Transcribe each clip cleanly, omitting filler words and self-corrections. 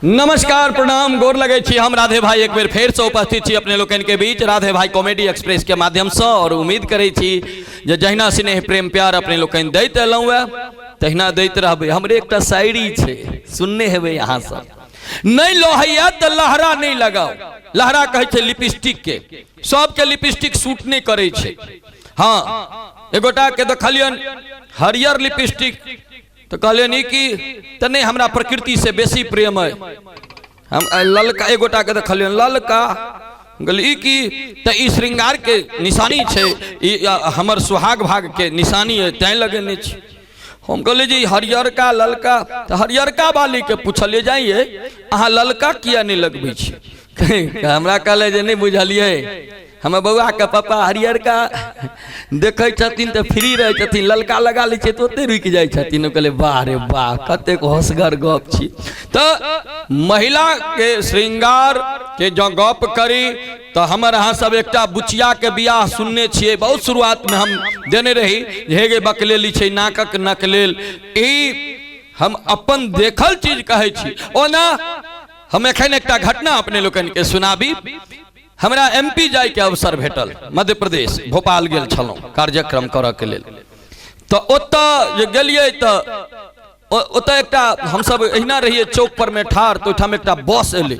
नमस्कार, प्रणाम, गोर लगै छी। हम राधे भाई एक बेर फेरसँ उपस्थित छी अपने लोकनि के बीच राधे भाई कॉमेडी एक्सप्रेस के माध्यमसँ और उम्मीद करै छी जे जहिना स्नेह, प्रेम, प्यार अपने लोकनि दैत एलहुँ हे, तहिना दैत रहबै। हमरे एकटा शायरी छै, सुनने हेबै अहाँ सब। नहि लहैया तऽ लहरा नहि लगाउ। लहरा कहै छै लिपस्टिक के। सबके लिपस्टिक सूट नहि करै छै। हँ, एगोटा के देखलियनि हरियर लिपस्टिक तऽ कहलियनि ई की? तऽ नहि, हमरा प्रकृतिसँ बेसी प्रेम अइ। हम ललका। एक गोटाके देखलियनि ललका, कहलियै ई की? तऽ ई श्रृंगारके निशानी छै, ई हमर सुहाग भागके निशानी अइ, तैँ लगेने छी। हम कहलियै जे ई हरियरका, ललका। तऽ हरियरका वालीके पुछलियै, जाइए, अहाँ ललका किया नहि लगबै छी? हमरा कहलै जे नहि बुझलियै, हमर बौआके पप्पा हरियरका देखै छथिन तऽ फ्री रहै छथिन, ललका लगा लै छियै तऽ ओतहि रुकि जाइ छथिन। हम कहलियै, वाह रे वाह, कतेक होशगर गप छी। तऽ महिलाके श्रृंगारके जँ गप करी तऽ हमर अहाँ सब एकटा बुचियाके बियाह सुनने छियै। बहुत शुरुआतमे हम देने रही जे हे गे बकलेली छै नाकक नकलेल। ई हम अपन देखल चीज कहै छी। ओना हम एखन एकटा घटना अपने लोकनिके सुनाबी। हमरा एम पी जाइके अवसर भेटल, मध्य प्रदेश भोपाल गेल छलहुँ कार्यक्रम करऽके लेल। तऽ ओतऽ जे गेलियै तऽ ओतऽ एकटा हमसब एहिना रहियै चौक पर मे ठाढ़, तऽ ओहिठाम एकटा बस एलै।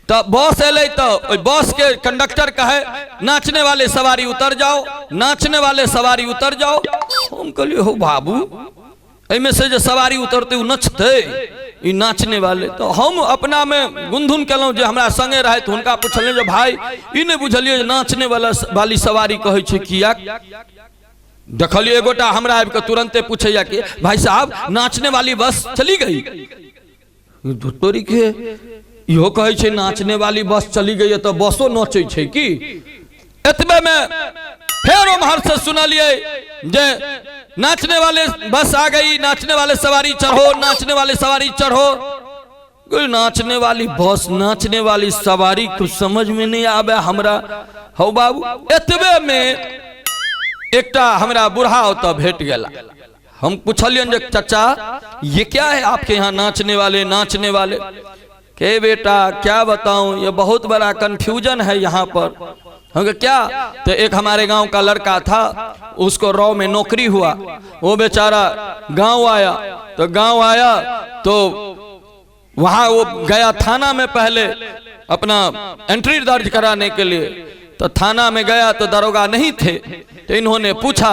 तऽ बस एलै तऽ ओहि बसके कंडक्टर कहै, नाचने वाले सवारी उतर जाओ, नाचने वाले सवारी उतर जाओ। हम कहलियै, हो बाबू, एहिमे से जे सवारी उतरतै ओ नचतै? ई नाचने वाले। तऽ हम अपनामे गुनधुन केलहुँ। जे हमरा सङ्गे रहथि, हुनका पुछलियै जे भाय, ई नहि बुझलियै जे नाचने वाला वाली सवारी कहै छै किया? देखलियै, एगोटा हमरा आबि कऽ तुरन्ते पूछैया कि भाई साहब, नाचने वाली बस चली गई? तोरी के, इहो कहै छै नाचने वाली बस चली गई, तऽ बसो नचै छै की? एतबे में फेर उम्हर से सुनलियै जे नाचने वाले बस आ गई, नाचने वाले सवारी चढ़ो, नाचने वाले सवारी चढ़ो। कोई नाचने वाली बस, नाचने वाली सवारी, कुछ समझ में नहीं आवे हमरा हौ बाबू। एतबे में एकटा हमरा बूढ़ा ओतऽ भेट गेला। हम पुछलियनि जे चचा, ये क्या है आपके यहाँ, नाचने वाले, नाचने वाले? के बेटा, क्या बताऊं, ये बहुत बड़ा कंफ्यूजन है यहाँ पर। हम कहे, क्या? तो एक हमारे गांव का लड़का था, उसको रॉ में नौकरी हुआ। वो बेचारा गांव आया, तो गांव आया तो वहां वो गया थाना में पहले अपना एंट्री दर्ज कराने के लिए। तो थाना में गया तो दरोगा नहीं थे। तो इन्होंने पूछा,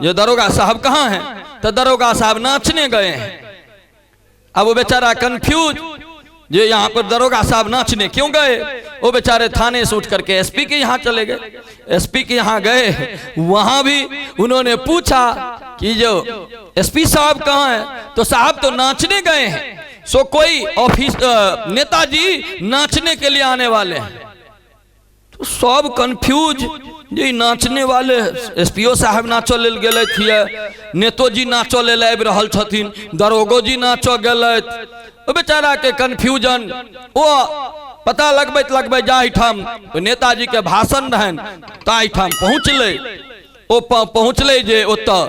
जो दरोगा साहब कहाँ हैं? तो दरोगा साहब नाचने गए हैं। अब वो बेचारा कंफ्यूज, ये यहाँ पर दरोगा साहब नाचने क्यों गए? वो बेचारे थाने से उठ करके एसपी के यहाँ चले गए। एसपी के यहाँ गए, वहां भी उन्होंने पूछा कि जो एसपी साहब कहाँ हैं? तो साहब तो नाचने गए हैं। सो कोई ऑफिस नेताजी नाचने के लिए आने वाले हैं। तो सब कंफ्यूज जे नाचने वाले, एसपीओ साहब नाचऽ लेल गेलथि ये, नेतोजी नाचऽ लेल आबि रहल छथिन, दरोगो जी नाचऽ गेलथि। ओ बेचारा के कंफ्यूजन, ओ पता लगबैत लगबैत जाहिठाम नेताजी के भाषण रहनि ताहिठाम पहुँचलै। ओ पहुँचलै जे ओतऽ,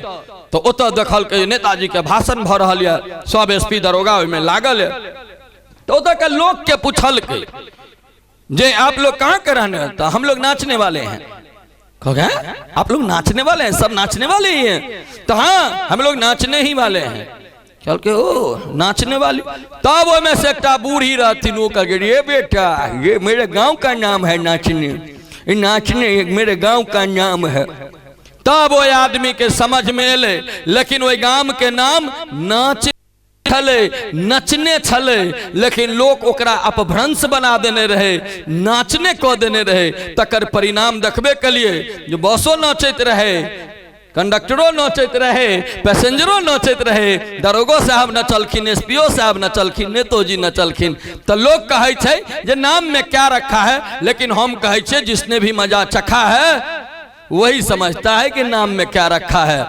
तऽ ओतऽ देखलकै नेताजी के भाषण भऽ रहल यऽ, सब एसपी दरोगा ओहिमे लागल यऽ। तऽ ओतऽ के लोक के पुछलकै जे आप लोग कहाँ के रहने हैं? तो हम लोग नाचने वाले हैं। कह, आप लोग नाचने वाले हैं? सब नाचने वाले ही हैं? तो हाँ, हम लोग नाचने ही वाले हैं। चल के ओ नाचने वाली। तब ओहिमे से एकटा बूढ़ी रहथिन, ओ कह, ये बेटा, ये मेरे गांव का नाम है नाचने, ये नाचने मेरे गांव का नाम है। तब ओहि आदमी के समझ में एलै, लेकिन ओहि गाम के नाम नाच छलै, नचने छलै, लेकिन लोक ओकरा अपभ्रंश बना देने रहै, नाचने कऽ देने रहै। तकर परिणाम देखबे केलियै जे बसो नचैत रहै, कंडक्टरो नचैत रहै, पैसेंजरो नचैत रहै, दरोगो साहब नचलखिन, एस पी ओ साहब नचलखिन, नेतोजी नचलखिन। तऽ लोक कहै छै जे नाम में क्या रखा है, लेकिन हम कहै छियै, जिसने भी मजा चखा है वही समझता है कि नाम में क्या रखा है।